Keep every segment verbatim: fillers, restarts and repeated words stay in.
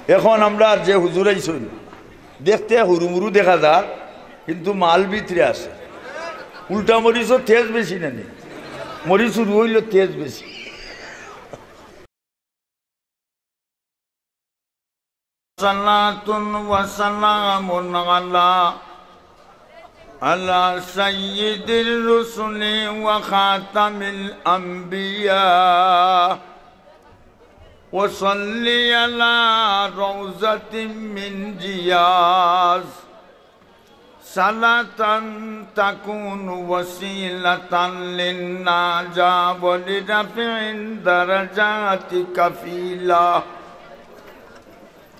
এখন আমরার যে হুজুর আইছইন, দেখতে হুরুমুরু দেখা যার, কিন্তু মাল ভিতরে আছে। উল্টা মরিচও তেজ বেশি না নি, মরিচ হুরু অইলো তেজ বেশি। صلاة وسلام على، على سيد الرسل وخاتم الأنبياء، وصل على روضة من رياض، صلاة تكون وسيلة للنجاة ولرفع درجات كفيلا.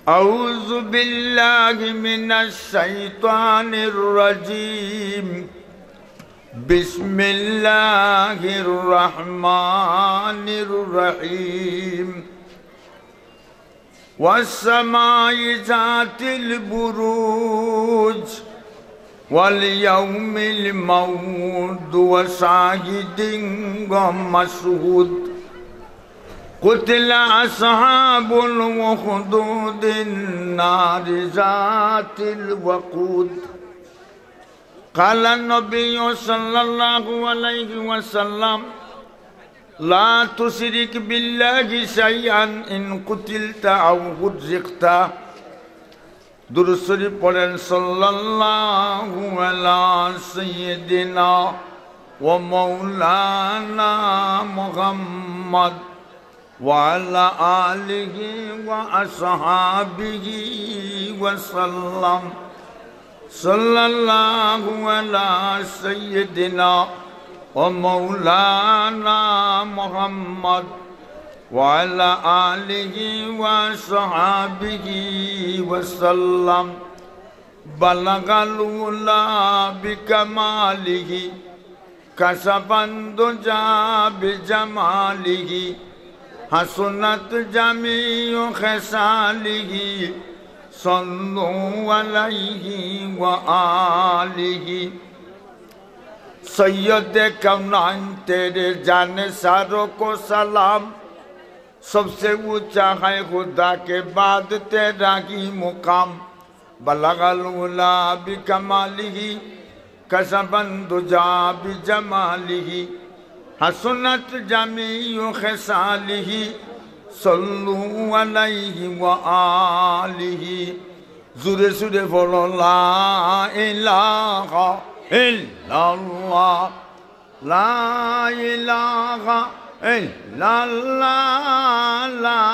أعوذ بالله من الشيطان الرجيم. بسم الله الرحمن الرحيم. والسماء ذات البروج، واليوم الموعود، وشاهد ومشهود. قتل أصحاب الأخدود، النار ذات الوقود. قال النبي صلى الله عليه وسلم: لا تشرك بالله شيئا إن قتلت أو رزقت. দুরূদ শরীফ পড়েন, সাল্লাল্লাহু আলা সাইয়্যিদিনা ওয়া মাওলানা মুহাম্মদ وعلى آله وأصحابه وسلم. صلى الله على سيدنا ومولانا محمد وعلى آله وأصحابه وسلم. بلغ العلا بكماله، كشف الدجى بجماله، حسنت جميع خصاله، صلوا عليه وآله. سید کونین تیرے جانے ساروں کو سلام، سب سے اونچا ہے خدا کے بعد تیرا ہی مقام۔ بلغ العلا بکمالہ، کشف الدجی بجمالہ، حسنت جمیع خصالہ، صلوا علیہ وآلہ۔ জোরে সুরে পড়ো, لا إله إلا الله، لا إله إلا الله، لا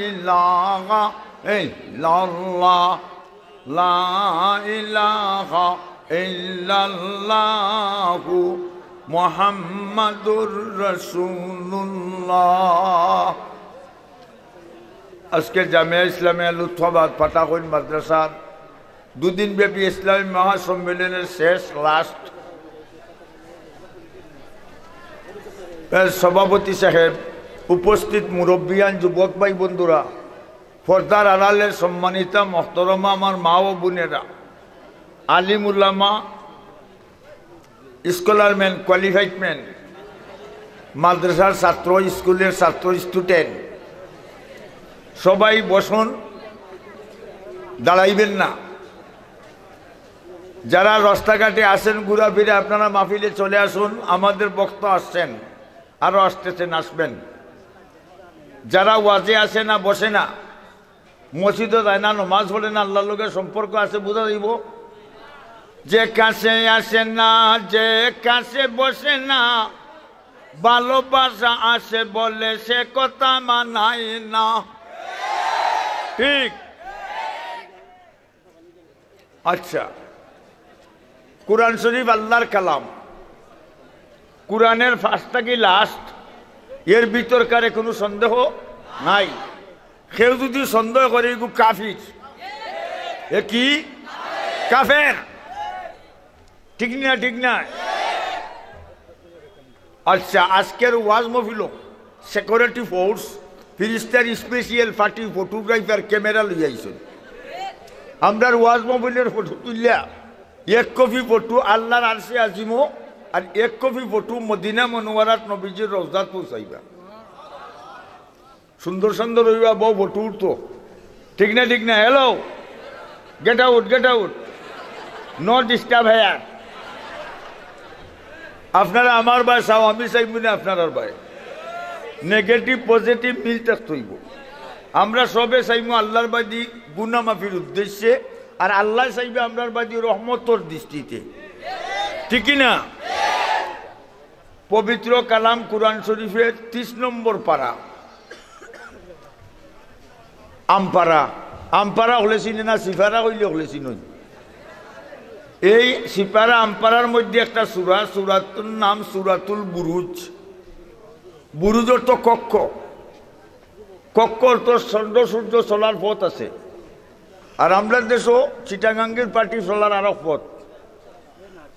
إله إلا الله، لا إله إلا الله، محمد رسول الله। আজকে জামিয়া ইসলামিয়া লুৎফাবাদ পাটাকইন মাদ্রাসার দুদিনব্যাপী ইসলামী মহাসম্মেলনের শেষ, লাস্ট, এর সভাপতি সাহেব, উপস্থিত মুরব্বিয়ান, যুবক ভাই বন্ধুরা, পর্দার আড়ালের সম্মানিতা মহতরমা আমার মা ও বোনেরা, আলিম উলামা, স্কলার ম্যান, কোয়ালিফাইড ম্যান, মাদ্রাসার ছাত্র, স্কুলের ছাত্র, স্টুডেন্ট, সবাই বসুন, দাঁড়াইবেন না। যারা রাস্তাঘাটে আছেন ঘোরাফিরা, আপনারা মাহফিলে চলে আসুন। আমাদের বক্তা আসছেন, আরো আসতেছেন, আসবেন। যারা ওয়াজে আসে না, বসে না, মসজিদও যায় না, নমাজ পড়ে না, আল্লাহর লগে সম্পর্ক আছে, বুঝা যাইব। যে কাছে আসে না, যে কাছে বসে না, ভালোবাসা আছে বলে সে কথা মানায় না। ঠিক। আচ্ছা, কোরআন শরীফ আল্লাহর কালাম, কোরআনের ফার্স্ট থাকি লাস্ট, এর ভিতরকারে কোনো সন্দেহ নাই। কেউ যদি সন্দেহ করে, এগু কাফির। এ কি? কাফের। ঠিক না? ঠিক না? আচ্ছা, আজকের ওয়াজ মহফিল, সিকিউরিটি ফোর্স, ফিরিস্তার স্পেশাল পার্টি, ফটোগ্রাফার, ক্যামেরা লই আইছইন। আমরার ওয়াজ মহফিলের ফটো তুললা, এক কপি ফটো আল্লাহর আরশে আজিমো, আর এক কপি ফটো মদিনা মনোয়ারাত নবীজির রওজাত পৌঁছাইবা। সুন্দর সুন্দর অইবা, বউ ফটো উঠতো। ঠিক না, ঠিক না? Hello, get out, get out. No disturb here. আপনারা আমার বায় চাও, আমি চাইমু না আপনারার বায়। নেগেটিভ পজিটিভ মিল থাকতে অইবো। আমরা সবে চাইমু আল্লাহর বায়দি গুনাহ মাফির উদ্দেশ্যে, আর আল্লাহ চাইবা আমরার বায়দি রহমতর দৃষ্টিতে। ঠিক কি না? পবিত্র কালাম কুরআন শরীফের তিরিশ নম্বর পারা, আমপারা। আমপারা অকলে চিনে না, সিপারা কইলে অকলে চিনইন। এই সিপারা আমপারার মধ্যে একটা সূরা, সূরার নাম সূরাতুল বুরুজ। বুরুজ অর্থ কক্ষ। কক্ষ অর্থ চন্দ্র সূর্য চলার পথ আছে। আর আমরার দেশো চিটাগাঙ্গের পাটি চলার আরক পথ।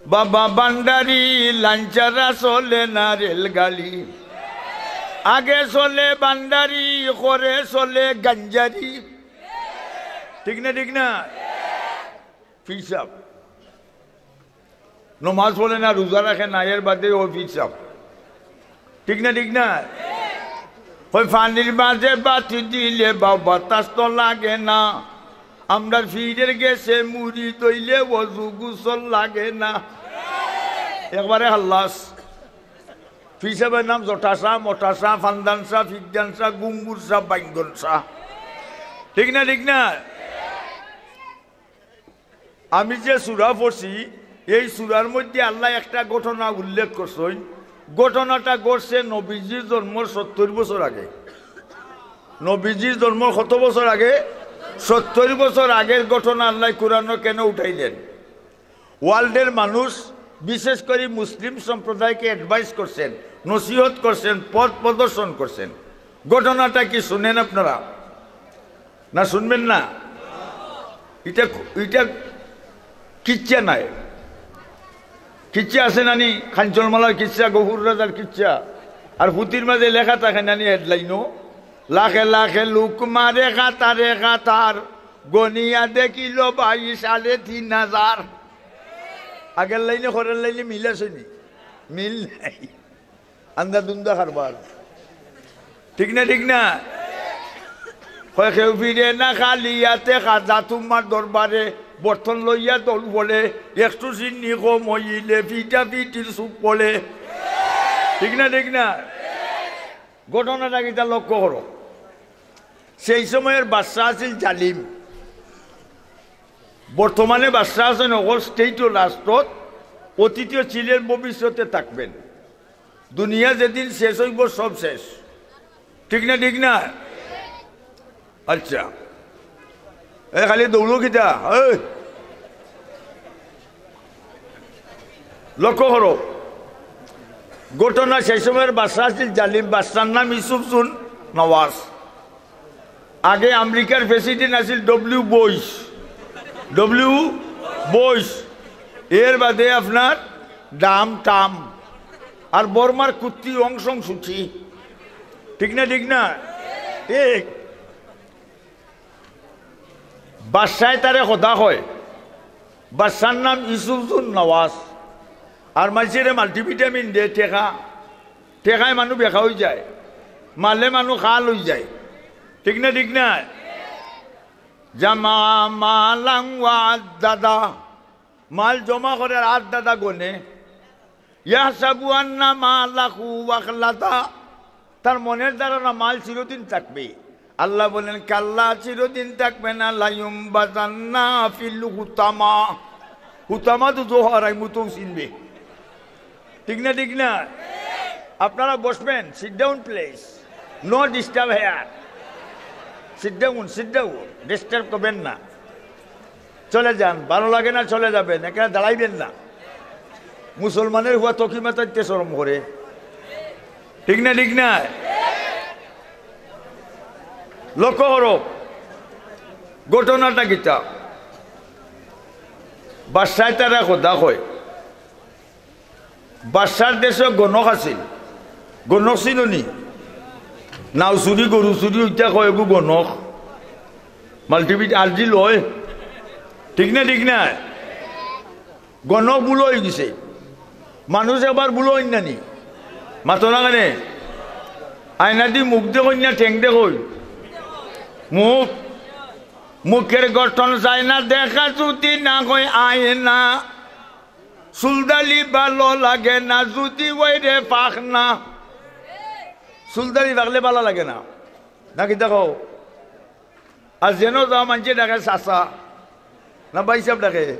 বাবা ভান্ডারি, লাইন ছাড়া চলে না রেলগাড়ি। আগে চলে ভান্ডারি, পরে চলে গাঞ্জারি। ঠিক না, ঠিক না? পীর সাব নমাজ পড়ে না, রোজা রাখে না, এর বাদে ও পীর সাব। ঠিক না, ঠিক না? ওই পানির মাঝে বাতি দিলে বা বাতাস তো লাগে না, আমরার পীরের গেছে মুড়ি দইলে অজু গোসল লাগে না। একবারে হাল্লাস। পীর সাবের নাম জটা শাহ, মোটা শাহ, ফান্দান শাহ, ফিদ্দান শাহ, গুঙ্গুর শাহ, বাইঙ্গন শাহ। ঠিক না, ঠিক না? আমি যে সূরা পড়ছি, এই সূরার মধ্যে আল্লাহ একটা ঘটনা উল্লেখ করছইন। ঘটনাটা ঘটছে নবীজির জন্মর সত্তইর বছর আগে। নবীজির জন্মর কত বছর আগে? সত্তইর বছর আগের ঘটনা আল্লাহ কোরআনো কেনে উঠাইলেন? ওয়ার্ল্ডের মানুষ, বিশেষ করি মুসলিম সম্প্রদায়কে অ্যাডভাইস করছেন, নসিহত করছেন, পথ প্রদর্শন করছেন। ঘটনাটা কি শুনেন আপনারা? না শুনবেন না? ইটা, ইটা কিচ্ছা নায়। কিচ্ছা আছে নানি? কাঞ্চনমালার কিচ্ছা, গফুর রাজার কিচ্ছা। আর পুথির মাঝে লেখা থাকে নানি হেডলাইনও, "লাখে লাখে লোক মারে কাতারে কাতার, গনিয়া দেখিল ভাই সাড়ে তিন হাজার।" আগের লাইনে পরের লাইনে মিল আছে নি? মিল নাই। আন্দা দুন্দা কারবার। ঠিক না, ঠিক না? কয়, "কেউ ফিরে না খালি হাতে, খাজা তোমার দরবারে, বর্তন লইয়া দল বলে, একটু সিন্নি কম হইলে ফিটা ফিটির সুপ বলে।" ঠিক না, ঠিক না? ঘটনাটা কিতা লক্ষ্য করো। সেই সময়ের বাদশা আছিল জালিম। বর্তমানে বাদশা আছইন অকল স্টেটর রাষ্ট্রত, অতীতেও ছিলেন, ভবিষ্যতে থাকবেন। দুনিয়া যেদিন শেষ হইব, সব শেষ। ঠিক না, ঠিক না? আচ্ছা, এ খালি দৌড়ো কিতা? এই, লক্ষ্য করো, ঘটনা সেই সময়ের বাদশা আছিল জালিম, বাদশার নাম ইউসুফ জুন নওয়াজ। আগে আমেরিকার প্রেসিডেন্ট আছিল ডব্লিউ বুশ, ডব্লিউ বুশ। এর বাদে আপনার ডাম টাম, আর বর্মার কুত্তি অং সং সুচি। ঠিক না, ঠিক না? ঠিক। বাদশায় তারে খোদা কয়। বাদশার নাম ইউসুফ জুন নওয়াজ। আর মাইসিরে মাল্টিভিটামিন দে, টেকা, টেকায় মানু বেকা হয়ে যায়, মালে মানু খাল হয়ে যায়। ঠিক না, ঠিক না? জামা মালাং ওয়া আদ্দাদা, মাল জমা করে আর আদ্দাদা গনে। ইয়াহসাবু আন্না মালাহু আখলাদা, তার মনের ধারণা মাল চিরদিন থাকবে। আল্লাহ বলেন, "কাল্লা, চিরদিন থাকবে না, লায়ুমবাজান্না ফিল হুতামা।" হুতামা তো জোহর, আমি মুতৌ চিনবে। ঠিক না, ঠিক না? আপনারা বসবেন, sit down please, no disturb here, sit down, sit down, disturb করবেন না। চলে যান, ভালো লাগে না, চলে যাবেন, এখানে দাঁড়াইবেন না। মুসলমানের হুয়া তকি মাতাইতে শরম করে। ঠিক না, ঠিক না? লক্ষ্য করো, ঘটনাটা কিতা? বাদশায় তারা কথা কয়, বাদশার দেশে গণক আছিল। গণক চিনো নি? নাও চুরি, গরু চুরি, ওইটা কয় এগু গণক। মাল্টিভিট আর্জি লয়। ঠিক না, ঠিক না? গণক বুলো হয়ে গেছে। মানুষ একবার বুলো হইন না নি? মাতো না কেনে? আয়না দি মুখ দেখইন না, ঠেং দেখইন? মুখ। মুখের গঠন যায় না দেখা যদি না হয় আয়না। চুলদাড়ি ভালো লাগে না যদি ওই রে পাখনা। চুলদাড়ি পাকলে ভালা লাগে না। না কিতা কও? আর যেন যাও মানষে ডাকে চাচা। না ভাইসাব ডাকে।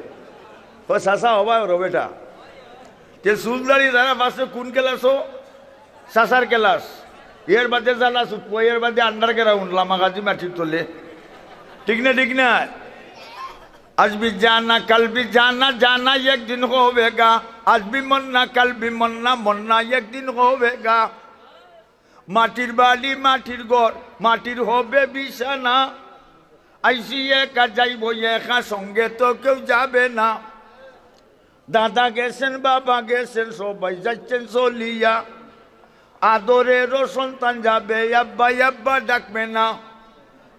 ও চাচা হবা ওর বেটা। তে চুলদাড়ি যারা পাকছে কোন ক্লাসো? চাচার ক্লাস। এর বাদে জ্বালা ছুটবো, এর বাদে underground, লামাকাজি মাটির তলে। ঠিক না, ঠিক না? আজ ভি জানা, কাল ভি জানা, জানা একদিন হবেগা। আজ ভি মরনা, কাল ভি মরনা, মরনা একদিন হবেগা। মাটির বাড়ি, মাটির ঘর, মাটির হবে বিছানা। আইছি একা, যাইব একা, সঙ্গে তো কেউ যাবে না। দাদা গেছেন, বাবা গেছেন, সবাই যাচ্ছেন চলিয়া। আদরেরও সন্তান যাবে, আব্বা আব্বা ডাকবে না।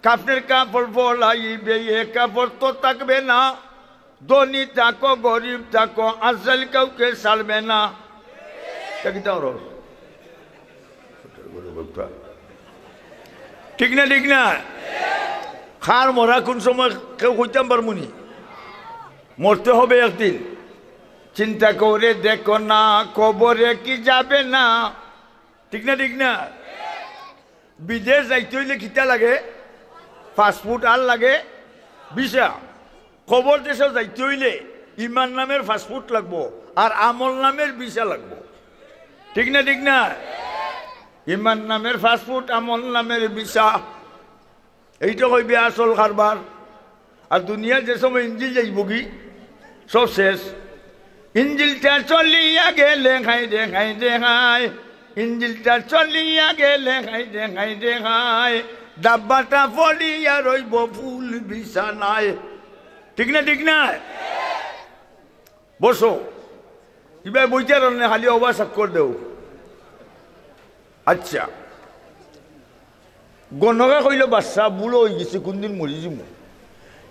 কাফনের কাপড় পরাইবে, এ কাপড় তো থাকবে না। ধনী থাকো, গরিব থাকো, আজরাইল কাউকে ছাড়বে না। তা কিতা অইলো? ঠিক না, ঠিক না? কার মরা কোন সময় কেউ কইতাম পারমুনি? মরতে হবে একদিন। চিন্তা করে দেখো না, কবরে কি যাবে না? ঠিক না, ঠিক না? বিদেশ যাইতে অইলে কিতা লাগে? পাসপোর্ট আর লাগে ভিসা। কবর দেশো যাইতে অইলে ইমান নামের পাসপোর্ট লাগবো, আর আমল নামের ভিসা লাগবো। ঠিক না, ঠিক না? ইমান নামের পাসপোর্ট, আমল নামের ভিসা, এইটা কইবে আসল কারবার। আর দুনিয়া যে সময় ইঞ্জিল যাইবগি, সব শেষ। ইঞ্জিলটা চলিয়া গেলে হায় রে হায় রে হায়, ইঞ্জিলটা চলিয়া গেলে হায় রে হায় রে হায়, ডাব্বাটা পড়িয়া রইব ফুল বিছানায়। ঠিক না, ঠিক না? বসো। ইবায় বইতে পারো না, খালি অবা স্বাক্ষর দেও। আচ্ছা, গণকে কইল, "বাদশা, বুড়ো অই গেছি, কোনদিন মরি যিমু।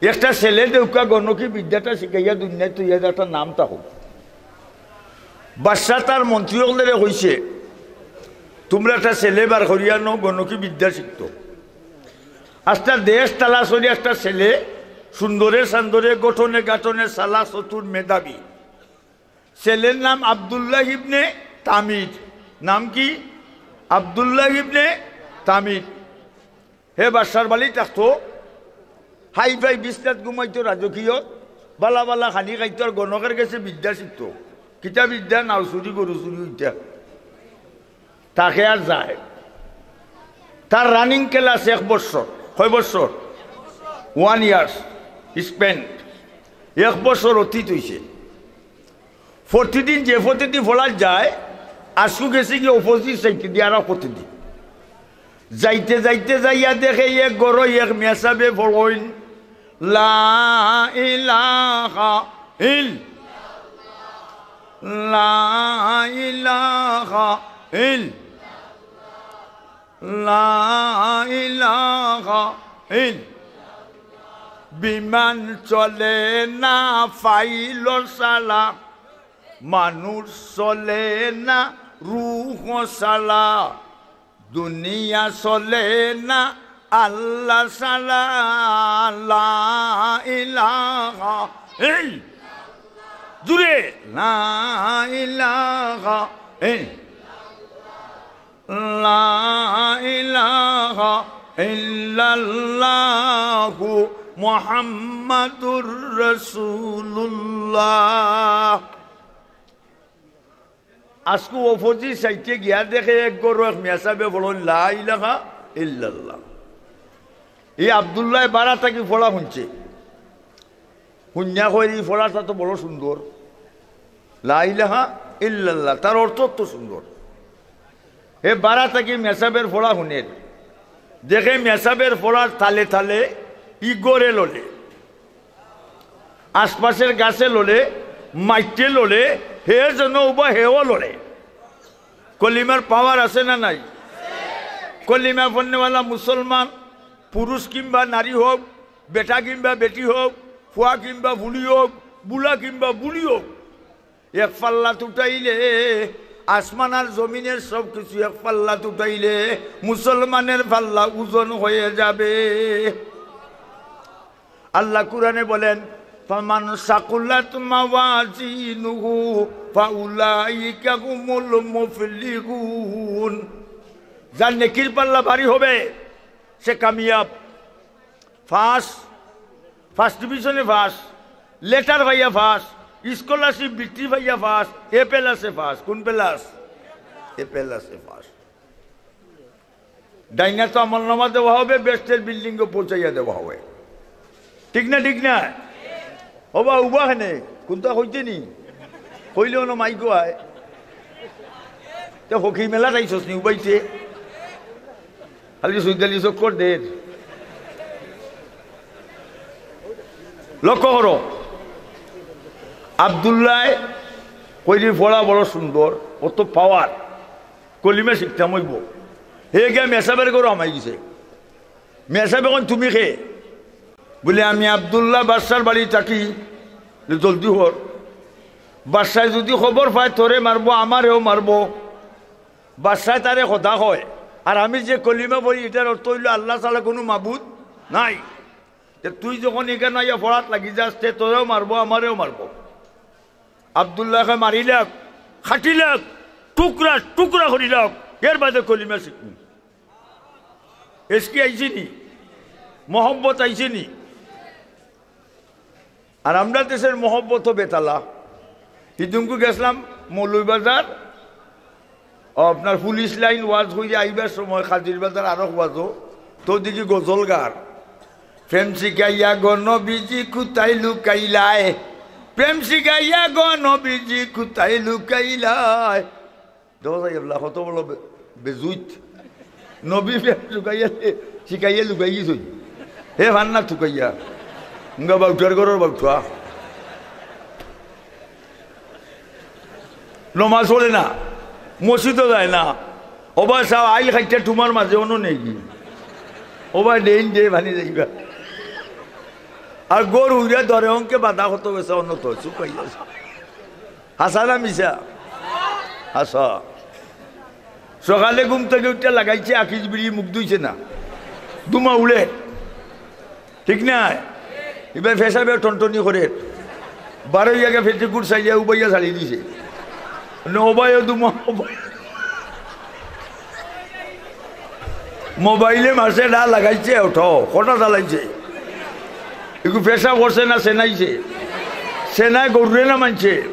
একটা ছেলে দেউক্কা, গণকি বিদ্যাটা শিখাইয়া দুনিয়াত থইয়া একটা নাম থাকউক।" বাদশা তার মন্ত্রী অকলরে কইছে, "তুমরা একটা ছেলে বার করিয়া আনো, গণকি বিদ্যা শিখতো।" আস্তা দেশ তালাশ করি একটা ছেলে, সুন্দরে সান্দরে, গঠনে গাঠনে চালাক চতুর মেধাবী। ছেলের নাম আব্দুল্লাহ ইবনে তামির। নাম কি? আব্দুল্লাহ ইবনে তামির। হে বাদশার বাড়ি থাকতো, হাই ফাই বিছনাত ঘুমাইতো, রাজকীয়, বালা বালা খানি খাইতো, আর গণকের গেছে বিদ্যা শিখতো। কিতা বিদ্যা? নাও চুরি, গরু চুরি, ইতা। থাকে আর যায়। তার রানিং ক্লাস এক বছর। কয় বছর? One year spend. এক বছর অতীত অইছে। প্রতিদিন যে পথেদি পড়াত যায়, আজকু গেছে গিয়া অপোজিট সাইডেদি আরো পথেদি। যাইতে যাইতে যাইয়া দেখে এক ঘরো এক মেসাবে পড়ইন, "লা ইলাহা ইল, লা ইলাহা ইল, লা ইলাহা ইল।" বিমান চলে না পাইলট ছাড়া, মানুষ চলে না রুহ ছাড়া, দুনিয়া চলে না আল্লাহ ছাড়া। লা ইলাহা ইল, জুরে, লা ইলাহা ইল, লা ইলাহা ইল্লাল্লাহু মুহাম্মাদুর রাসূলুল্লাহ। আজকু অপোজিট সাইডে গিয়া দেখে এক ঘরো এক মেসাবে পড়ইন, "লা ইলাহা ইল্লাল্লাহ।" এই আব্দুল্লাহ বারা থাকি পড়া হুনছে। হুনিয়া কয়, "ই পড়াটা তো বড় সুন্দর। লা ইলাহা ইল্লাল্লাহ, তার অর্থ তো সুন্দর।" হে বারা থাকি মেসাবের পড়া হুনের। দেখে মেসাবের পড়ার তালে তালে ই ঘরে লড়ে, আশপাশের গাছে লড়ে, মাটিয়ে লড়ে, হে যেন উবা হেও লড়ে। কলিমার পাওয়ার আছে না নাই? কলিমা পড়নেওয়ালা মুসলমান, পুরুষ কিংবা নারী হোক, বেটা কিংবা বেটি হোক, ফুয়া কিংবা ফুড়ি হোক, বুড়া কিংবা বুড়ি হোক, এক পাল্লাত উঠাইলে, আসমান আর জমিনের সব কিছু এক পাল্লাত উঠাইলে মুসলমানের পাল্লা ওজন হয়ে যাবে। আল্লাহ কুরআনে বলেন, "ফামান সাকুলাত মাওয়াজিনুহু ফাউলাইকা হুমুল মুফলিহুন।" যার নেকির পাল্লা ভারী হবে, সে কামিয়াব। পাস, ফার্স্ট ডিভিশনে পাস, লেটার পাইয়া পাস, স্কলারশিপ বৃত্তি পাইয়া পাস, এ প্লাসে পাস। কোন প্লাস? এ প্লাসে পাস। ডাইনা তো আমল নামা দেওয়া হবে, বেহেশতের বিল্ডিংও পৌঁছাইয়া দেওয়া হবে। ঠিক না, ঠিক না? ওবা, উবা হেনে, কোনটা কইতে নি? কইলে অনো মাইকো আয়। তে ফকির মেলাত আইছস নি, উবাইতে? খালি সুইদালি চক্কর দের। লক্ষ্য করো, আব্দুল্লায় কইরি পড়া বড় সুন্দর, অত পাওয়ার, কলিমা শিখতাম অইবো। হে গিয়া মেসাবের ঘরো হামাই গেছে। মেসাবে কইন, "তুমি কে?" বলে, "আমি আব্দুল্লাহ, বাদশার বাড়ি থাকি।" বলে, "জলদি কর, বাদশায় যুদি খবর পায়, তোরে মারবো, আমারেও মারবো।" বাদশায় তারে কথা কয়, আর আমি যে কলিমা পড়ি, ইটার অর্থ অইলো আল্লাহ ছাড়া কুনু মাবুদ নাই। তে তুই যখন ইখানো আইয়া পড়াত লাগি যাস, তে তোরেও মারবো, আমারেও মারবো। আব্দুল্লাহকে মারিলাক, কাটিলাক, টুকরা টুকরা করিলাক, এর বাদে কলিমা শিখমু। এসকি আইছে নি? মহব্বত আইছে নি? আর আমরার দেশের মহব্বত বেতালা। হিদিনকু গেছলাম মৌলভীবাজার, আপনার পুলিশ লাইন ওয়াজ কইরা আইবার সময় কাজির বাজার আরক ওয়াজও, তো দেখি গজল গার, "প্রেম শিখাইয়া গো নবীজি কোথায় লুকাইলায়, প্রেম শিখাইয়া গো নবীজি কোথায় লুকাইলায়।" দেখো চাই এবলা কত বড় বে-, বেজুইত। নবী প্রেম শিখাইয়া, শিখাইয়া লুকাই গেছইন। হে ফান্না তুকাইয়া। মুঙ্গা বাউটার ঘরর বাউটা। নমাজ পড়ে না, মসজিদও যায় না। ওবা চাও, আইল খাইতে তোমার মাঝে অনো নেই কি? ওবা ডেইন দে ভানি যাইবা। আর গরু উড়িয়া ধরে অঙ্কে বাধা কত গেছে অন্য তো চুপ হয়ে গেছে। হাছা না মিছা? হাছা। সকালে ঘুম থাকি উঠিয়া লাগাইছে আকিজ বিড়ি, মুখ ধুইছে না, ধুমা উড়ে। ঠিক না? ইবায় পেশাবে টনটনি করে। বারো ইয়াকে পেটিকুট চাইয়া উবাইয়া ছাড়ি দিছে। নবায়ও ধুমা, মোবাইলে মাসে না লাগাইছে, ওঠো, কটা চালাইছে। এগু পেশা করছে না সেনাইছে? সেনায় গরুরে না মানছে?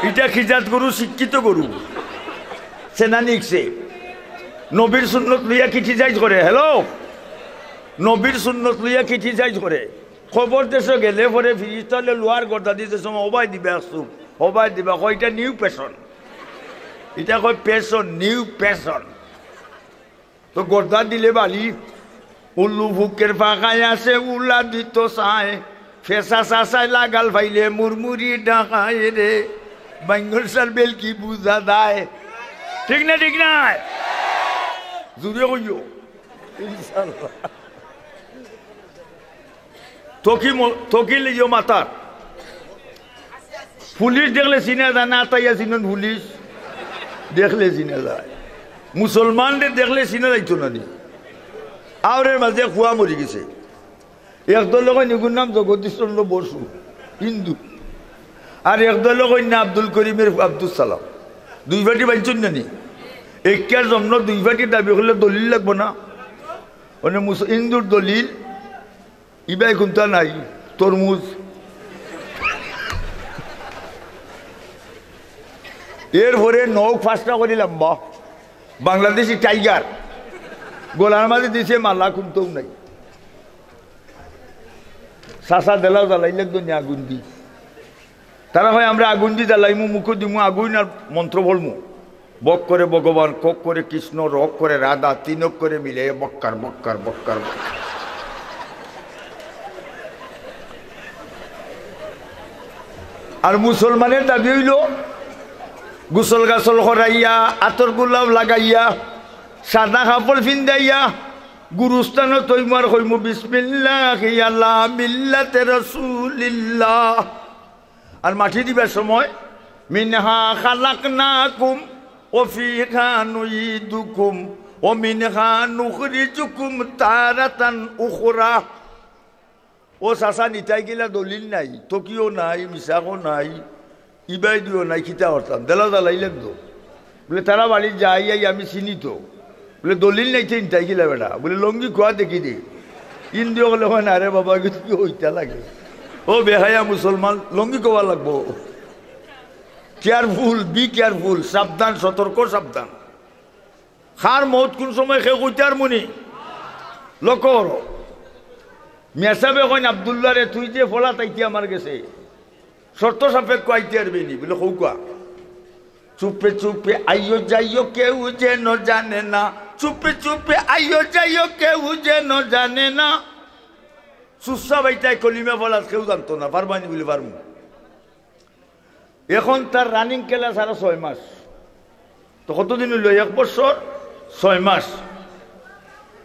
ইটা খিজাত গরু, শিক্ষিত গরু। সেনা নিকছে। নবীর সুন্নত লইয়া criticize করে, hello? নবীর সুন্নত লইয়া criticize করে। কবর দেশো গেলে পরে ফিরিস্তা অকলে লোয়ার গর্দা দিতে সময় হবাই দিবা একসু, হবাই দিবা, কয়, "ইটা new fashion।" ইটা কয় fashion, new fashion। তো গর্দা দিলে বালি, উল্লু ফুকের ফাঁকায় আসে উলা দিত চায়, ফেসা চাচায় লাগাল পাইলে মুরমুরি ডাকায় রে, বাইঙ্গল সার বেলকি বুঝা দায়। ঠিক না, ঠিক না? জুরে কইও। ইনশাআল্লাহ। তকি ম-, তকি লিও মাতার। পুলিশ দেখলে চিনা যায় না, আতাইয়া চিনন পুলিশ? দেখলে চিনা যায়। মুসলমানরে দেখলে চিনা যাইতো না নি? আওরের মাঝে খুয়া মরি গেছে। এক দলে কইন ইগুর নাম জগদীশ চন্দ্র বসু, হিন্দু। আর এক দলে কইন না আব্দুল করিমের আব্দুল সালাম। দুই পার্টি বানছইন না নি? একার জন্য দুই পার্টির দাবি করলে দলিল লাগবো না? মানে মুস-, হিন্দুর দলিল, ইবায় কুনটা নাই, তরমুজ। এরপরে নখ পাঁচটা করি লম্বা, বাংলাদেশি টাইগার, গলার মাঝে দিছে মালা, কুনটাও নাই। চাচা দেলাও জ্বালাইলে দুনিয়া আগুন দি। তারা কয়, "আমরা আগুন দি জ্বালাইমু, মুখো দিমু আগুন আর মন্ত্র পড়মু।" বক করে ভগবান, কক করে কৃষ্ণ, রক করে রাধা, তিন অক্ষরে মিলে বক্কার, বক্কার, বক্কার, বক্কার। আর মুসলমানের দাবি অইলো, গোসল গাসল করাইয়া, আতর গোলাপ লাগাইয়া, সাদা কাপড় পিন্দাইয়া, গুরুস্থানো তৈমার কইমু, "বিসমিল্লাহি আলা মিল্লাতে রাসূলিল্লাহ।" আর মাটি দিবার সময়, "মিনহা খালাকনাকুম ওয়া ফিহা নুঈদুকুম ওয়া মিনহা নুখরিজুকুম তারাতান উখরা।" ও চাচা, নিতাই গিলা দলিল নাই, তকিও নাই, মিসাকও নাই, ইবাইদিও নাই, কিতা করতাম? দেলা জ্বালাইলেন তো। বলে, "তারা বাড়ি যাই, আই আমি চিনি তো।" বলে, "দলিল নাই তো নিতাই গিলা বেটা।" বলে, "লঙ্গি কোয়া দেখি দে।" ইন্দিও বলে, "হয় না রে বাবা, কিছু কি হইতা লাগে? ও বেহায়া মুসলমান, লঙ্গি কোয়া লাগবো?" Careful, be careful, সাবধান, সতর্ক, সাবধান। কার মউত কুন সময় কেউ কইতার মুনি? লক্ষ্য করো। মিয়া সাহেবে কইন, "আব্দুল্লাহ রে, তুই যে ফলাত আইতে আমার গেছে, শর্ত সাপেক্ষ আইতে পারবে নি?" বলে, "কউক্কা।" "চুপে চুপে আইও যাইও, কেউ যেন জানে না। চুপে চুপে আইও যাইও, কেউ যেন জানে না।" সুসা বাইটায় কলিমা ফলাত কেউ জানতো না, পারবানি বলে পারমু। এখন তার running class আরো ছয় মাস। তো কতদিন অইল? এক বছর ছয় মাস।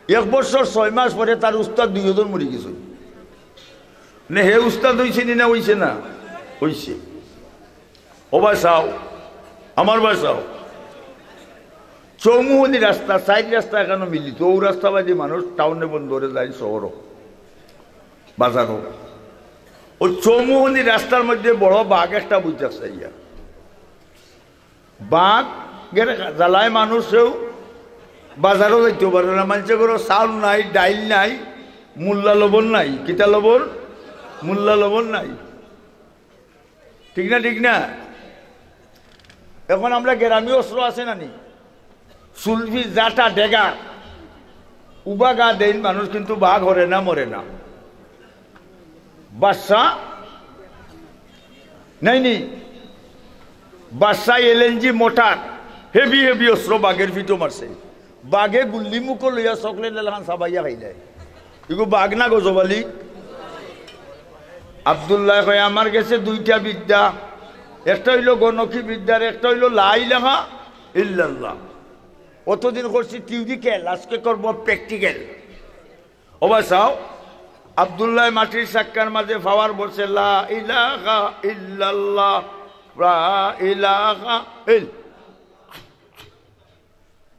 এক বছর ছয় মাস পরে তার উস্তাদ দুইজন মরি গেছে। মানে হে উস্তাদ অইছে নি না অইছে না? অইছে। ও ভাই চাও, আমার ভাই চাও, চৌমুহনী রাস্তা, চাইর রাস্তা এখানো মিলিত, ও রাস্তা বাদি মানুষ টাউনে বন্দরে যায়, শহরও, বাজারও। ওই চৌমুহনী রাস্তার মধ্যে বড় বাঘ একটা বইতাছে ইয়া। বাঘের জ্বালায় মানুষেও বাজারও যাইতে পারে না। মানুষের ঘরো চাউল নাই, ডাইল নাই, মুল্লা লবণ নাই। কিতা লবণ? মুল্লা লবণ নাই। ঠিক না, ঠিক না? এখন আমরা গ্রামীণ অস্ত্র আছে না নি? সুলফি, জাটা, ডেগা, উবা গা দেইন মানুষ, কিন্তু বাঘ হরে না, মরে না। বাদশা নাই নি? বাদশা এলএনজি মোটর, heavy heavy অস্ত্র বাঘের ফিটো মারছে। বাঘে গুল্লি মুখো লইয়া চকলেট এলাখান সাবাইয়া খাইলায়। ইগু বাঘ না গজব আলী? আব্দুল্লাহ কয়, "আমার গেছে দুইটা বিদ্যা, একটা অইলো গণকি বিদ্যার, একটা অইলো লা ইলাহা ইল্লাল্লাহ।" অতদিন করছি theoretical, আজকে করব practical। ও ভাই চাও, আব্দুল্লাহ মাটির চাক্কার মাঝে পাওয়ার বলছে, "লা ইলাহা ইল্লাল্লাহ, লা ইলাহা ইল-"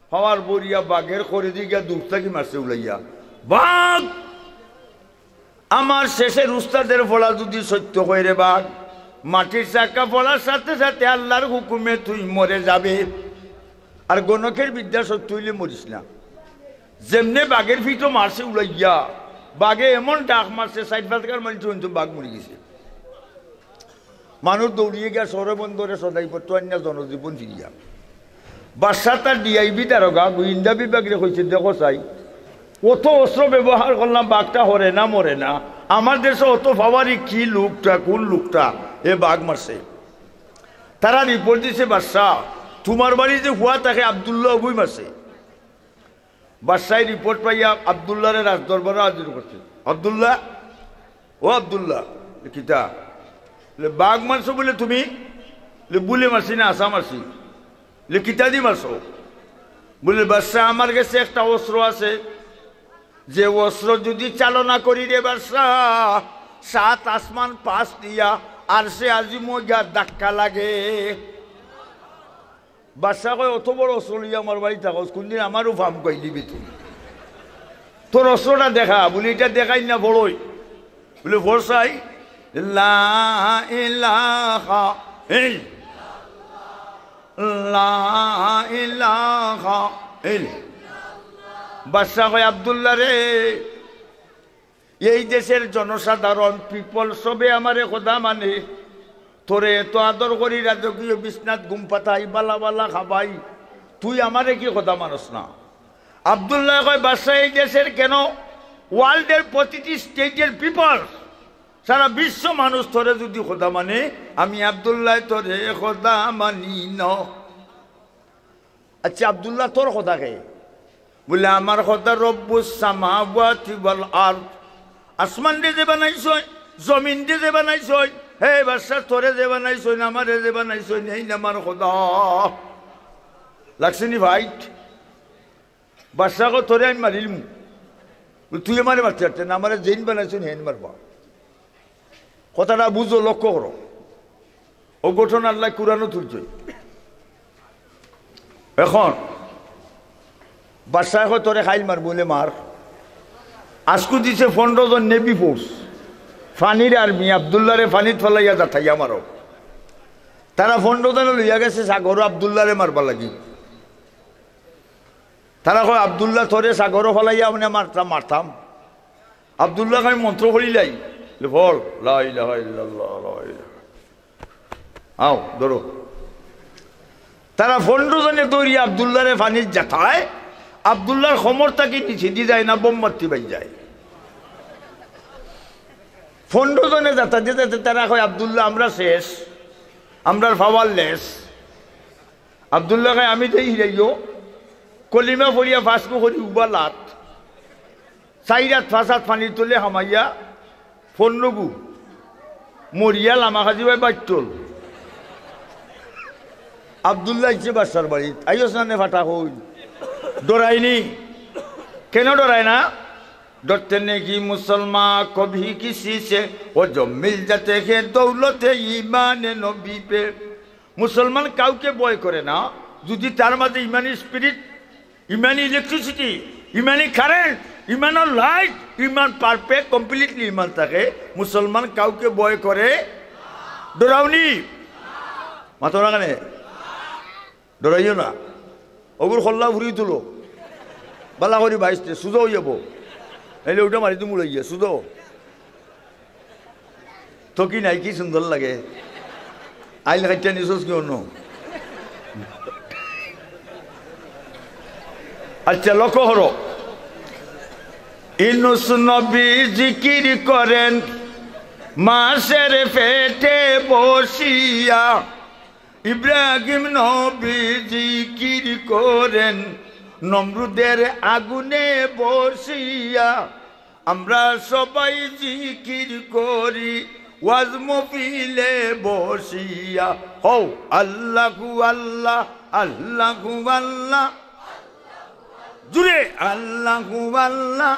পাওয়ার বরিয়া বাঘের করে দি গিয়া দূর থাকি মারছে উড়াইয়া। বাঘ! আমার শেষের উস্তাদের ফলা যদি সত্য হয় রে বাঘ, মাটির চাকা ফলার সাথে সাথে আল্লাহর হুকুমে তুই মরে যাবে। আর গণকের বিদ্যা সত্য হইলে মরিস না। যেমনে বাঘের ফিটো মারছে উড়াইয়া, বাঘে এমন ডাক মারছে, সাইড ফাতকার মানুষ হইতো বাঘ মরি গেছে। মানুষ দৌড়িয়ে গিয়া শহরে বন্দরে সদাই পড়তো আইনা জনজীবন ফিরিয়া। বাদশা তার ডিআইবি দারোগা, গোয়েন্দা বিভাগরে কইছে, "দেখো চাই, অত অস্ত্র ব্যবহার করলাম, বাঘটা হরে না মরে না, আমার দেশে অত পাওয়ারি কি লোকটা, কোন লোকটা এ বাঘ মারছে?" তারা রিপোর্ট দিছে, "বাদশা, তোমার বাড়ি যে হুয়া তাকে আব্দুল্লাহ অগুই মারছে।" বাদশায় রিপোর্ট পাইয়া আব্দুল্লাহরে রাজদরবারো হাজির করছে। "আব্দুল্লাহ, ও আব্দুল্লাহ, এ কিতা?" বলে, "বাঘ মারছো বলে তুমি?" বলে, "বুলে মারছি না, আছা মারছি।" বলে, "কিতা দি মারছো?" বলে, "বাদশা, আমার গেছে একটা অস্ত্র আছে, যে অস্ত্র যদি চালনা করি রে বাদশা, সাত আসমান পাশ দিয়া আরশে আজিমো গিয়া ধাক্কা লাগে।" বাদশা কয়, "অত বড় অস্ত্র লইয়া আমার বাড়ি থাকস, কোনদিন আমারও ফার্ম কই দিবি তুই? তোর অস্ত্রটা দেখা।" বলি, "এটা দেখাই না, বড়ই।" বলে, "ফরসাই, লা ইলাহা ইল-, লা ইলাহা ইল-।" বাদশা কয়, "আব্দুল্লাহ রে, এই দেশের জনসাধারণ, পিপল, সবে আমারে খোদা মানে। তোরে এত আদর করি, রাজকীয় বিছনাত ঘুম পাতাই, বালা বালা খাবাই, তুই আমারে কি খোদা মানস না?" আব্দুল্লাহ কয়, "বাদশা, এই দেশের কেন, ওয়ার্ল্ডের প্রতিটি স্টেটের পিপল, সারা বিশ্ব মানুষ তোরে যদি খোদা মানে, আমি আব্দুল্লাহ তোরে খোদা মানি না।" "আচ্ছা আব্দুল্লাহ, তোর খোদা কে?" বলে, "আমার খোদা রব্বুস সামাওয়াতি ওয়াল আরদ, আসমান রে যে বানাইছইন, জমিন রে যে বানাইছইন, হে বাদশা, তোরে যে বানাইছইন, আমারে যে বানাইছইন, এইন আমার খোদা।" লাগছে নি ফাইট? বাদশা কয়, "তোরে আমি মারিলিমু।" বলে, "তুই আমারে মারতে পারতে না, আমারে যেইন বানাইছইন, হেইন মারবা।" কথাটা বুঝো, লক্ষ্য করো। ও ঘটনা আল্লাহ কুরআনো তুলছে। এখন বাদশায় কয়, "তোরে খাইল মার।" বলে, "মার।" আজকু দিছে পনেরো জন নেভি ফোর্স। পানির আর্মি, আব্দুল্লারে পানিত ফালাইয়া যাতাইয়া মারো। তারা পনরো জনে লইয়া গেছে সাগরো আব্দুল্লারে মারবার লাগি। তারা কয়, "আব্দুল্লা, তোরে সাগরো ফালাইয়া মানে মারতাম, মারতাম।" আব্দুল্লা কয়, "মন্ত্র পড়িলাই।" বলে, "পড়, লা ইলাহা ইল্লাল্লাহ, লা ইলাহা।" আও, ধরো। তারা পনরো জনে ধরিয়া আব্দুল্লারে পানিত যাতায়, আব্দুল্লার কোমর থাকি নিচেদি যায় না, বোম মারতে বাই যায়। পনরো জনে যাতাইতে যাতাইতে তারা কয়, "আব্দুল্লা, আমরা শেষ, আমরার পাওয়ারলেস।" আব্দুল্লা কয়, "আমি দেই হিরাইও, কলিমা পড়িয়া ফাঁসকু করি উবা লাত, চাইর আত পাঁচ আত পানির তলে হামাইয়া পনরোগু মরিয়া লামা খাজি ভাই বাইট্টল।" আব্দুল্লা আইছে বাদশার বাড়িত, "আইস না নে ফাটা কইন।" ডরাইনি। কেন ডরায় না? "ডরতে নেই মুসলমান কভি কিসি সে, ও জো মিল যাতে হে দৌলতে ইমানে নবী পে।" মুসলমান কাউকে ভয় করে না, যদি তার মাঝে ইমানি স্পিরিট, ইমানি ইলেকট্রিসিটি, ইমানি কারেন্ট, ইমানর লাইট, ইমান পারফেক্ট, কমপ্লিটলি ইমান থাকে। মুসলমান কাউকে ভয় করে, ডরাওনি। মাতো না কেনে? ডরাইও না। অগুর খল্লা ফুরি তুলো। বালা করি বাইসতে, সুজা অই যাবো। নাইলে ওটা মারি দিমু লইয়া, সুজা। তো কি নাই, কি সুন্দর লাগে। আইল কাটিয়া নিছস কি অন্য? আচ্ছা, লক্ষ্য করো। ইউনুস নবী জিকির করেন মাছের পেটে বসিয়া। ইব্রাহিম নবী জিকির করেন নমরুদের আগুনে বসিয়া। আমরা সবাই জিকির করি ওয়াজ মহফিলে বসিয়া। হও, আল্লাহু আল্লাহ, আল্লাহু আল্লাহ। জুরে, আল্লাহু আল্লাহ,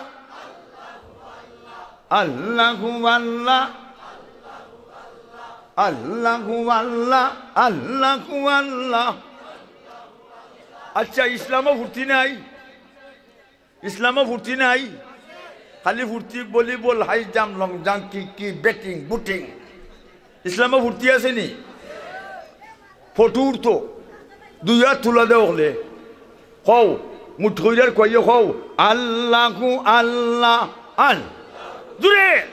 আল্লাহু আল্লাহ, আল্লাহু আল্লাহ, আল্লাহু আল্লাহ। আচ্ছা, ইসলামও ফুর্তি নাই, ইসলামও ফুর্তি নাই, খালি ফুর্তি volleyball, high jump, long jump, kick, kick, batting, booting. ইসলামও ফুর্তি আছে নি? ফটো উঠতো, দুই আত তুলা দেও হকলে। কও, মুঠ কইরার কইয়ে কও, আল্লাহু আল্লাহ, আল-, জুরে,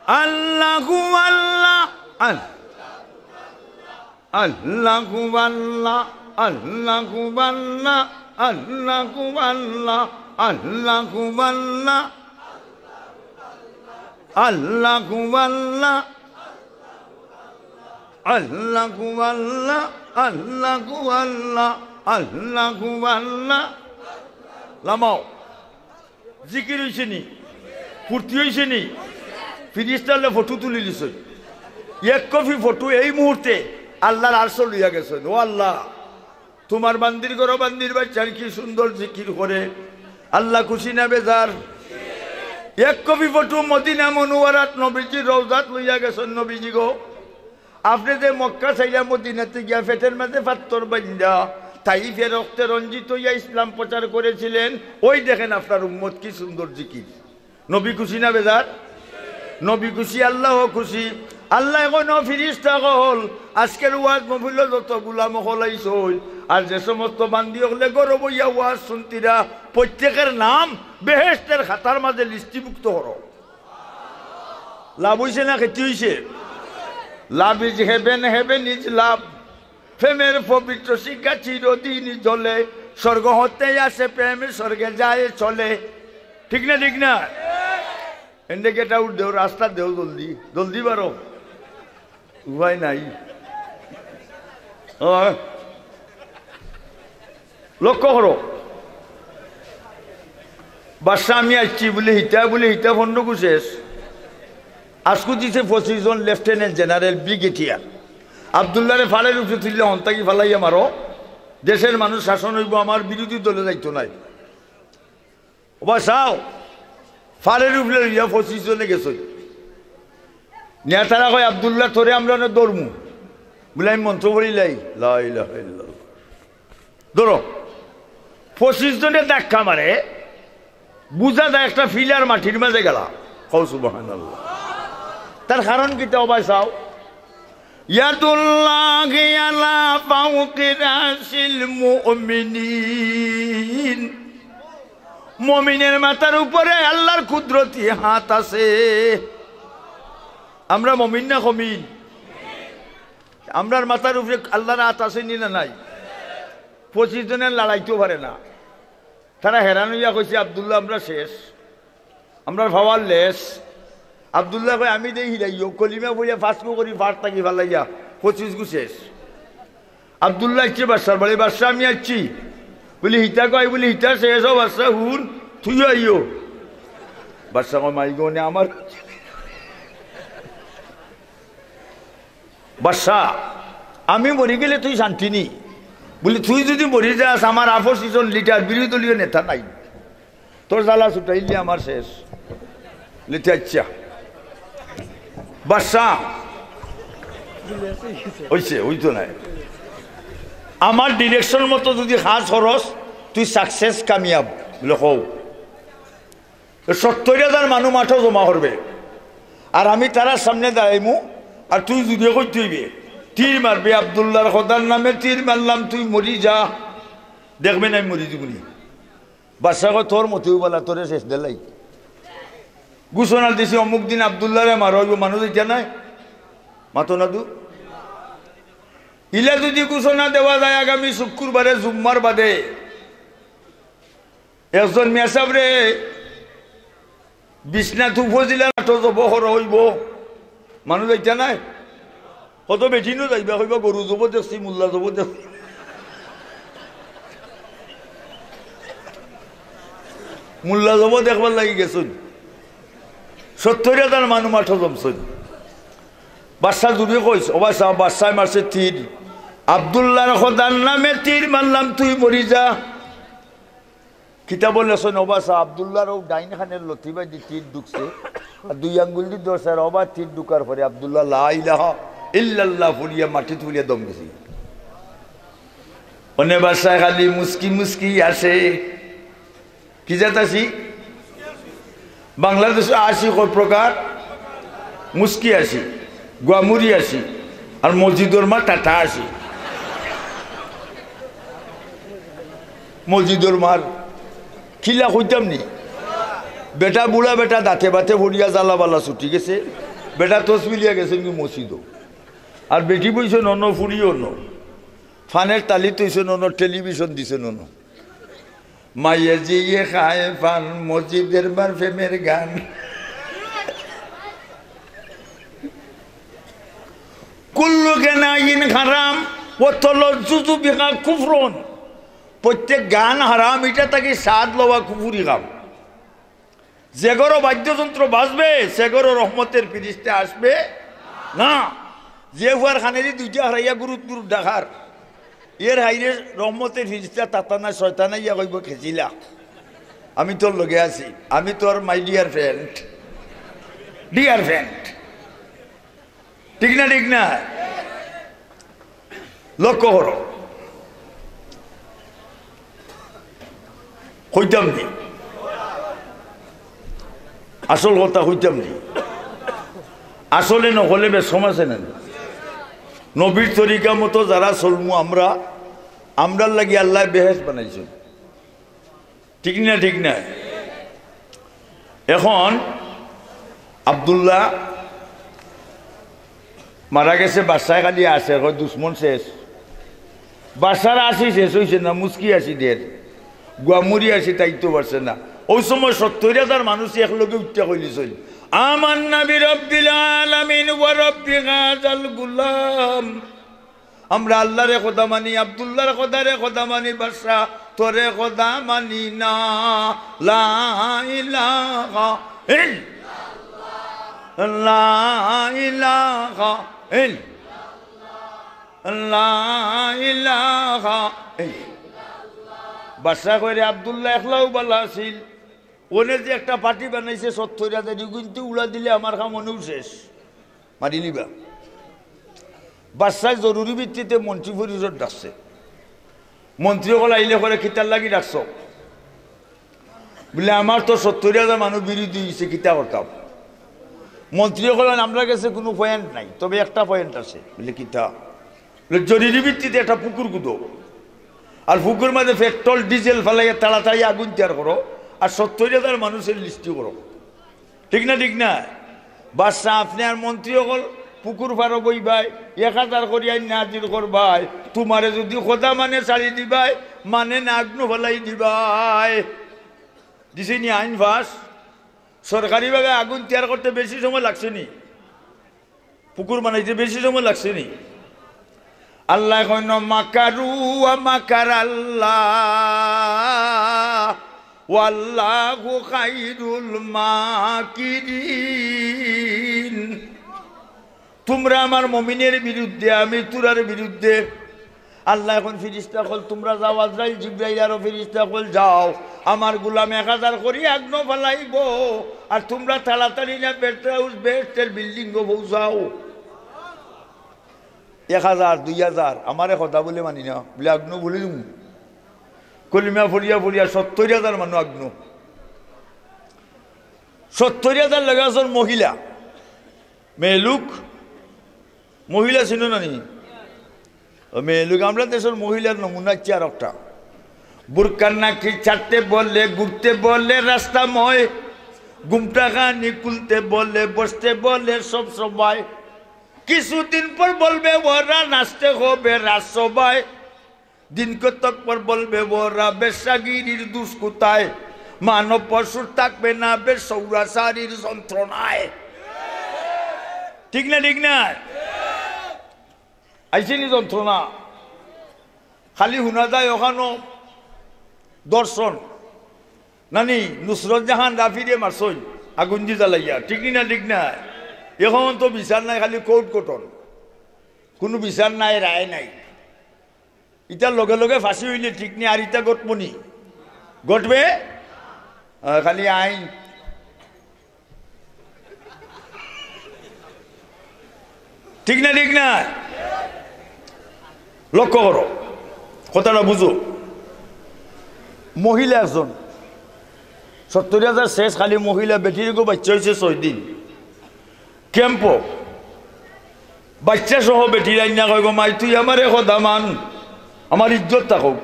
আল্লাহু আল্লাহ, আল-, আল্লাহু আল্লাহ, আল্লাহু আল্লাহ, আল্লাহু আল্লাহ, আল্লাহু আল্লাহ, আল্লাহু আল্লাহ। আল্লাহু আল্লাহ, আল্লাহু আল্লাহ, আল্লাহু আল্লাহ। লামাও। জিকির অইছে নি? ফুর্তি অইছে নি? ফিরিস্তালে ফটো তুলি দিছইন। এক কপি ফটো এই মুহূর্তে আল্লাহর আরশো লইয়া গেছইন। ও আল্লাহ, তুমার বান্দির ঘরো বান্দির বাচ্চায় কি সুন্দর জিকির করে। আল্লাহ খুশি না বেজার? এক কপি ফটো মদিনা মনোয়ারাত নবীজির রওজাত লইয়া গেছইন নবীজি গো। আপনে যে মক্কা ছাড়িয়া মদিনাতে গিয়া পেটের মাঝে পাত্থর বান্ধিয়া তাইফে রক্তে রঞ্জিত অইয়া ইসলাম প্রচার করেছিলেন, ওই দেখেন আপনার উম্মত কি সুন্দর জিকির। নবী খুশি না বেজার? নবী খুশি, আল্লাহ খুশি। আল্লায় কইন, "ও ফিরিস্তা অকল, আজকের ওয়াজ মহফিলো যত গোলাম অকল আইছইন, আর যে সমস্ত বান্দি অকলে ঘরো বইয়া ওয়াজ শুনতিরা, প্রত্যেকের নাম বেহেশতের খাতার মাঝে লিস্টিভুক্ত করো।" লাভ অইছে না ক্ষতি অইছে? Love is heaven, heaven is love। প্রেমের পবিত্র শিখা চিরদিন জ্বলে, স্বর্গ হতে আসে প্রেম, স্বর্গে যায় চলে। ঠিক না, ঠিক না? এন্ডে get out দেও, রাস্তা দেও, জলদি, জলদি বারো, উপায় নাই। ও, লক্ষ্য করো, বাদশা আমি আইছি বুলি হিতা বুলি হিতা ফন্ড গুছেস। আজকু দিছে পঁচিশ জন লেফটেন্যান্ট জেনারেল, ব্রিগেডিয়ার। আব্দুল্লারে ফাড়ের উপরে তুললে হন্তাকি ফালাইয়া মারো, দেশের মানুষ শাসন অইবো, আমার বিরোধী দলে যাইতো নায়। ওবা চাও, ফাড়ের উপরে লইয়া পঁচিশ জনে গেছইন। নেতারা কয়, "আব্দুল্লাহ, তোরে আমরা অনে ধরমু।" বুলে, "আমি মন্ত্র পড়িলাই, লা ইলাহা ইল্লাল্লাহ।" ধরো, পঁচিশ জনে ধাক্কা মারে, বুঝা যায় একটা ফিলার মাটির মাঝে গেলা। কও সুবহানাল্লাহ। তার কারণ কিতা ও ভাই চাও? ইয়াদুল্লাহি আলা ফাওকি রাসিল মুমিনিন। মুমিনের মাথার উপরে আল্লাহর কুদরতি হাত আছে। আমরা মুমিন না কমিন? আমরার মাথার উপরে আল্লাহর হাত আছে নি না নাই? পঁচিশ জনের লড়াইতেও পারে না। তারা হেরান অইয়া কইছে, "আব্দুল্লাহ, আমরা শেষ, আমরার powerless।" আব্দুল্লাহ কয়, "আমি দেই হিরাইও, কলিমা পড়িয়া পাঁচ গু করি ফাট থাকি ফালাইয়া, পঁচিশ গু শেষ।" আব্দুল্লাহ আইছে বাদশার বাড়ি, "বাদশা, আমি আইছি।" বলি, "হিতা কয়?" বলি, "হিতা শেষ, ও বাদশা, হুন, তুইও আইও।" বাদশা কয়, "মাই গো, নে আমার বাদশা, আমি মরি গেলে তুই শান্তি নি?" বলি, "তুই যদি মরি যাস, আমার opposition leader, বিরোধী দলীয় নেতা নাই, তোর জ্বালা ছুটাইলে আমার শেষ।" লিতে আচ্ছা বাদশা, অইছে, অইতো নায়। আমার direction মতো যদি কাজ করস, তুই success, কামিয়াব। বলে, "কও।" সত্তইর হাজার মানুষ মাঠো জমা করবে, আর আমি তারার সামনে দাঁড়াইমু, আর তুই জুরে কইতে অইবে, "তীর মারবে, আব্দুল্লাহর খোদার নামে তীর মারলাম, তুই মরি যা।" দেখবে না আমি মরি যিমুনি। বাদশা কয়, "তোর মতেউ বালা, তোরে শেষ দিলাই।" ঘোষণা দিছি, "অমুক দিন আব্দুল্লাহরে মারা অইবো।" মানুষ ইটা নাই, মাতো না দু। ইলা যদি ঘোষণা দেওয়া যায় আগামী শুক্রবারে, জুম্মার বাদে, একজন মিয়া সাবরে বিশ্বনাথ উপজেলার মাঠো জব করা অইবো, মানুষ যাইতা নায়। কত বেটিনও যাইবা, কইবা, "গরু জব দেখছি, মোল্লা জব দেখছি।" মোল্লা জব দেখবার লাগি গেছইন, সত্তইর হাজার মানুষ মাঠো জমছইন। বাদশা জুরে কইস, "ও বাদশা, বাদশায় মারছে তীর, আব্দুল্লাহর খোদার নামে তীর মারলাম, তুই মরি যা।" কিতাবো লেখছইন, ও বাদশা, আব্দুল্লাহর অউ ডাইন কানের লতিবায়দি তীর ঢুকছে, আর দুই আঙ্গুলদি ধরছে, আর অবার তীর ঢুকার পরে আব্দুল্লাহ লা ইলাহা ইল্লাল্লাহ পড়িয়া মাটিত পড়িয়া দম গেছে। অনে বাদশায় খালি মুস্কি মুস্কি আসে। কি জাত আছি? বাংলাদেশো আছি কয় প্রকার, মুস্কি আছি, গুয়ামুরি আছি, আর মসজিদর মার টাটা আছি। মসজিদর মার কিলা কইতাম নি? বেটা বুড়া বেটা দাঁতে বাতে পড়িয়া জ্বালা বালা ছুটি গেছে, বেটা তসবি লইয়া গেছে নি মসজিদো, আর বেটি বইছে নন ফুড়িও ন, ফানের তালি তৈছে নন, টেলিভিশন দিছে নন। মাইয়ে জিয়ে খায় ফান, মসজিদের মার প্রেমের গান। কুল্লু গানাইন হারাম, ওয়া তালাজ্জুজু বিহা কুফরুন। প্রত্যেক গান হারাম, ইটা থাকি স্বাদ লওয়া কুফুরি কাম। যে ঘরো বাদ্যযন্ত্র বাজবে, সে ঘরো রহমতের ফিরিস্তা আসবে না। যে ফুয়ার কানেদি দুইটা হারাইয়া গুরুত গুরুত ডাকার, এর হাইরে রহমতের ফিরিস্তা তাতা না, শয়তান আইয়া কইবো, "খেছিলা, আমি তোর লগে আছি, আমি তোর my dear friend, dear friend।" ঠিক না, ঠিক না? লক্ষ্য করো, কইতাম নি, আসল কথা কইতাম নি, আসলে নকলে বেশকম আছে না? নবীর তরিকা মতো যারা চলমু আমরা, আমরার লাগি আল্লায় বেহেশত বানাইছইন। ঠিক না, ঠিক না? এখন আব্দুল্লাহ মারা গেছে, বাদশায় খালি আছে, কয়, "দুশমন শেষ।" বাদশার আছি শেষ অইছে না, মুস্কি আছি দের, গুয়ামুরি আছি, তাইতো পারছে না। অউ সময় সত্তইর হাজার মানুষ একলগে উঠিয়া কইলিছইন, "আমান্না বিরাব্বিল আলামিন ওয়া রাব্বি হাযাল গুলাম।" আমরা আল্লারে খোদা মানি, আব্দুল্লাহর খোদারে খোদা মানি, বাদশা তোরে খোদা মানি না। লা ইলাহা ইল্লাল্লাহ, লা ইলাহা ইল্লাল্লাহ, লা ইলাহা ইল্লাল্লাহ। বাদশা কয়, "রে আব্দুল্লাহ একলাউ বালা আছিল, অনে যে একটা পার্টি বানাইছে সত্তইর হাজার, ইগুইন্তে উড়া দিলে আমার কাম অনেউ শেষ।" মারিলিবা। বাদশায় জরুরি ভিত্তিতে মন্ত্রী পরিষদ ডাকছে। মন্ত্রী অকল আইলে কয়, "কিতার লাগি ডাকছো?" বলে, "আমার তো সত্তইর হাজার মানুষ বিরোধী অইছে, কিতা করতাম?" মন্ত্রী অকল কইন, "আমরার গেছে কুনু পয়েন্ট নাই, তবে একটা পয়েন্ট আছে।" বলে, "কিতা?" বলে, "জরুরি ভিত্তিতে একটা পুকুর খুদো, আর পুকুর মাঝে পেট্রোল ডিজেল ফালাইয়া তাড়াতাড়ি আগুন তৈয়ার করো, আর সত্তইর হাজার মানুষের লিস্টি করো।" ঠিক না, ঠিক না? বাদশা, আপনে আর মন্ত্রী অকল পুকুর পাড়ো বইবায়, এক হাজার করি আইন হাজির করবায়, তুমারে যুদি খোদা মানে ছাড়ি দিবায়, মানে না আগ্নো ফালাই দিবায়। দিছে নি আইন পাস? সরকারিভাবে আগুন তৈয়ার করতে বেশি সময় লাগছে নি? পুকুর বানাইতে বেশি সময় লাগছে নি? আল্লায় কইন, "মাকারু ওয়া মাকার আল্লাহ, ওয়াল্লাহু খাইরুল মাকিরিন।" তুমরা আমার মুমিনের বিরুদ্ধে, আমি তুরার বিরুদ্ধে। আল্লায় কইন, "ফিরিস্তা অকল তুমরা যাও, আজরাইল, জিব্রাইল আরো ফিরিস্তা অকল যাও, আমার গুলাম এক হাজার করি আগ্নো ফালাইবো, আর তুমরা তাড়াতাড়ি না বেহেস্তের, বেহেস্তের বিল্ডিংও পৌঁছাও।" এক হাজার, দুই হাজার, আমারে খোদা বলে মানি না, বলে আগ্নো ফালাই দিমু। কলিমা পড়িয়া পড়িয়া সত্তইর হাজার মানুষ আগ্নো। সত্তইর হাজার লগে আছইন মহিলা, মেয়েলোক, মহিলা চিনো না নি? ও মেয়েলোক, আমরার দেশর মহিলার নমুনা অইছে আরোকটা। বুরকার নাকি ছাড়তে বলে, ঘুরতে বলে রাস্তাময়, ঘুমটা খানি খুলতে বলে, বসতে বলে সব সময়। কিছুদিন পর বলবে ওরা নাচতে হবে রাজসভায়, দিন কতক পর বলবে ওরা বেশ্যাগিরির দুষ কোথায়, মানব পশুর থাকবে না বেশ সৌরাচারীর যন্ত্রণায়। ঠিক না, ঠিক না? আইছে নি যন্ত্রণা? খালি হুনা যায় অখানো ধর্ষণ। নানি, নুসরত জাহান রাফিরে মারছইন আগুন দি জ্বালাইয়া, ঠিক নি না, ঠিক না? অখন তো বিচার নাই, খালি কোর্ট কটন, কুনু বিচার নাই, রায় নাই। ইতার লগে লগে ফাঁসি অইলে ঠিক নি, আর ইতা ঘটবো নি? ঘটবে? আহ, খালি আইন। ঠিক না, ঠিক না? লক্ষ্য করো, কথাটা বুঝো। মহিলা একজন, সত্তইর হাজার শেষ, খালি মহিলা, বেটির গো বাচ্চা অইছে ছয় দিন। ক্যাম্পো বাচ্চা সহ বেটির আইনা কয়, "গো মাই, তুই আমারে খোদা মান, আমার ইজ্জত থাকউক।"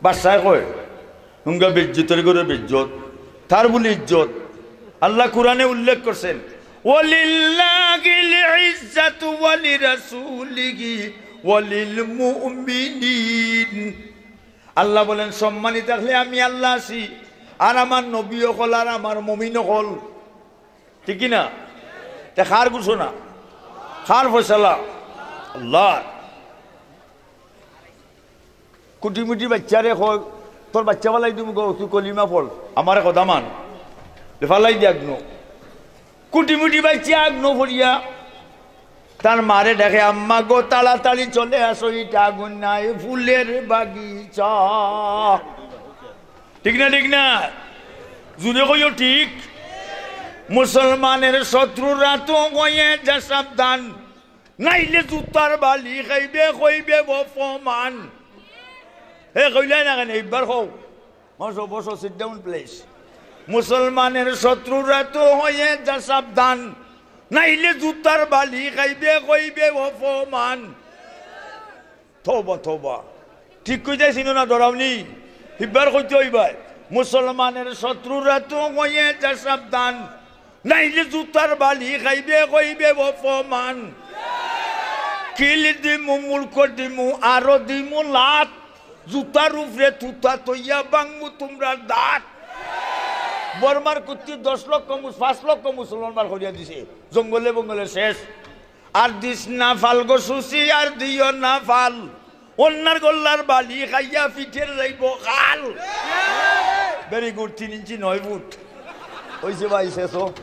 বাদশায় কয়, "হুঙ্গা বেইজ্জতর ঘরো বেইজ্জত, তার বুলি ইজ্জত।" আল্লায় কুরআনে উল্লেখ করছইন, "ওয়ালিল্লাহিল ইজ্জাতু ওয়ালিরাসূলিহি ওয়ালিল মুমিনিন।" আল্লায় বলেন, "সম্মানী থাকলে আমি আল্লায় আছি, আর আমার নবী অকল, আর আমার মুমিন অকল।" ঠিক কি না? তে কার ঘোষণা? কার ফয়সালা? আল্লাহর। কুটিমুটি বাচ্চারে কয়, "তোর বাচ্চা ফালাই দিমু গো, তুই কলিমা পড়, আমারে খোদা মান।" তে ফালাই দি আগ্নো। কুটিমুটি বাচ্চা আগ্নো পড়িয়া তার মারে ডাকে, "আম্মা গো, তাড়াতাড়ি চলে আসো, ইটা আগুন নায়, ফুলের বাগিচা।" ঠিক না, ঠিক না? জুরে কইও ঠিক। মুসলমানের শত্রুরা তো হয়ে যা সাবধান, নাইলে জুতার বালি খাইবে, কইবে অপমান। হে কইলে না কেনে? একবার কও। বসো, বসো, sit down, please. মুসলমানের শত্রুরা তো হয়ে যা সাবধান, নাইলে জুতার বালি খাইবে, কইবে অপমান। তওবা, তওবা। ঠিক কইতাছি না, ডরাওনি? হিবার কইতে অইবায়। মুসলমানের শত্রুরা তো হয়ে যা সাবধান, নাইলে জুতার বালি খাইবে, কইবে অপমান। কিল দিমু, মুলক দিমু, আরো দিমু লাত। জুতার উপরে তুতা থইয়া ভাঙমু তুমরার দাঁত। বর্মার কুত্তি দশ লক্ষ মুস-, পাঁচ লক্ষ মুসলমান বার করিয়া দিছে, জঙ্গলে বঙ্গলে শেষ। আর দিস না ফাল গো সুসি, আর দিও না ফাল। অন্যার গল্লার বালি খাইয়া পিঠের যাইব খাল। Very good, তিন ইঞ্চি নয় ফুট। অইছে ভাই, শেষ হোক।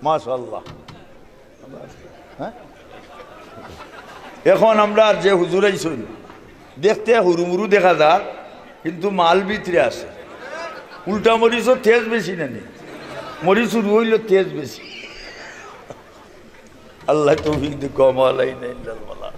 মাশাআল্লাহ। হ্যাঁ? এখন আমরার যে হুজুর আইছইন, দেখতে হুরুমুরু দেখা যার, কিন্তু মাল ভিতরে আছে। উল্টা মরিচও তেজ বেশি না নি? মরিচ হুরু অইলেও তেজ বেশি। আল্লায় তৌফিক দেউক, ওয়া মা আলাইনা ইল্লাল বালাগ।